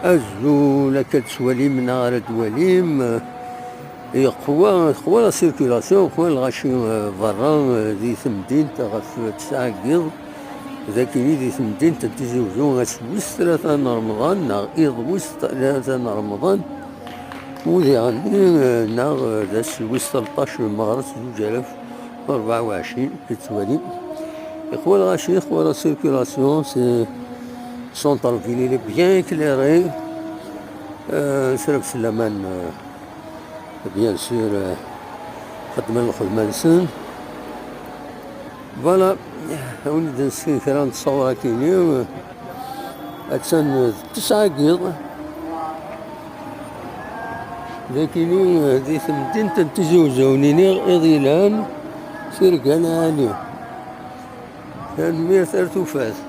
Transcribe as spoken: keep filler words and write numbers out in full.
Azul, akka d-twalim neɣ ara d-twalim, yeqwa, teqwa la circulation, qwa lɣaci, eh, berra, eh, di temdint ɣef tesɛa n yiḍ. Dagi di temdint n Tizi Uzzu, ass wis tlata n Remḍan, neɣ iḍ wis tlata n Remḍan, udiɣ-nni, eh, neɣ, eh, d ass wis tleṭṭac n Meɣres zuǧ alaf u rebɛa u ɛecrin, ki tettwalim. Iqwa lɣaci, iqwa la circulation, c'est centre-ville, il est bien éclairé. Euh, nesra fell-aman, euh, bien sûr, euh, xeddmen lxedma-nsen. Voilà, awen-d-nesken kra n ttṣawṛatin-iw. Attan d tesɛa n yiḍ. Dakini, di temdint n Tizi Uzzu, nini iḍ yelhan, tirga lɛali. Tanemmirt ar tufat.